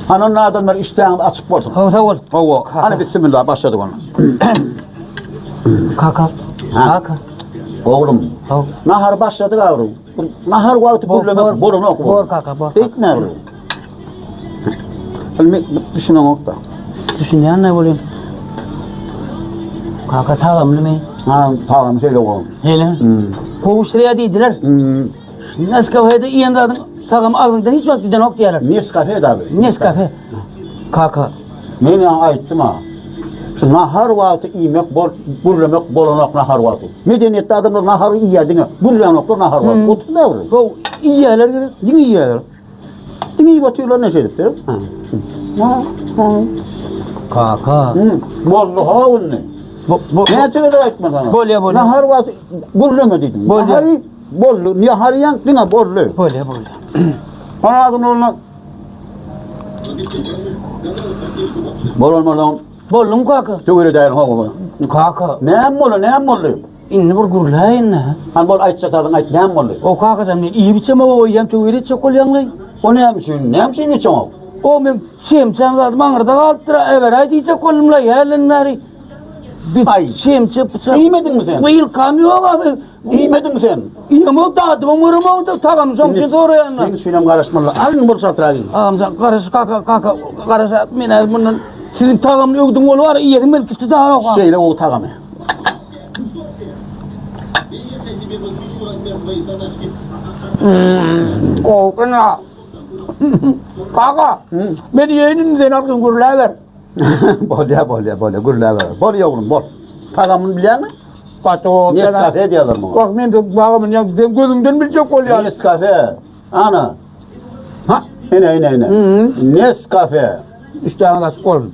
Hany onda adamlar işdäňiz açyk bolsun. Hawa sag bol. Hawa, hany bismillah başladyk onda. Kaka. Kaka. Oglum. Hawa. Nahar başladyk awru. Nahar wagty gürlemek bolanok. Bor kaka, bor. Beýtme awru. Bilmek düşüneňok-da. Düşünýän ne bolýan? Kaka tagamlymy? Ha, tagamy şeýle gowy. Şeýle. Gowy bişirýär diýdiler. Nescafe'de iýen zadyň tagamy agzyňdan hiç wagt gidenok diýýärler. Nescafe da abi. Nescafe. Kaka. Men ýaňy aýtdym-a. Şu nahar wagty iýmek bol, gürlemek bolanok nahar wagty. Medeniýetli adamlar nahary iýýär diňe, gürlänoklar nahar wagty. Otur däl. Gowy iýýärler gerek. Diňe iýýärler. Diňe iýip otyrlar ne şeýdip. Kaka. Boldy ha indi. Bu bu Näçe gezek aýtma sana. Bolýa, bolýa. Nahar wagty gürleme diýdim. Bolýa. Nahary boldy. Nahar iýen diňe boldy. Bolýa, bolýa. Agzyny olma. Bolan bolan. Bolduň kaka. Töwir edäýin hawa. Kaka. Näme boldy, näme boldy? Indi bir gürläýin-dä. Hany bol aýtjak zadyňy aýt, näme boldy? O kakajan men iýip içemok, o iýem töwir etjek bolýaňlaý. O näme üçin? Näme üçin içeňok? O meň çemçäm zadym aňyrda galypdyr, äberäý diýjek boldum-laý, hälden bäri. Bir Aý. çemçe pyçak. Iýmediňmi sen? Wylkam ýok-a men. Iýmediňmi sen? Iýemok, dadybam göremok-da, tagamy şoň üçin soraýan-da. Seň üçinem garaşmaly. Al indi bol çatragy. Agamjan, garaş kaka, kaka, garaş, men häzir mundan siziň tagamyny öwdüň bolup bar, iýesim gelip gitdi dagy. Şeýle gowy tagamy. Gowy Kaka, men iýeýin indi sen arkaýyn gürläber. Bolýa, bolýa, bolýa, gürläber. Bolýa oglum, bol. Tagamyny bilýäňmi? Gaty gowy. Nescafe diýýärler muňa. Bak men de tagamyny ýa sen gözüňden biljek bolýan. Nescafe. Ana. Ha? Ine, ine, ine. Nescafe. Işdäňiz açyk bolsun.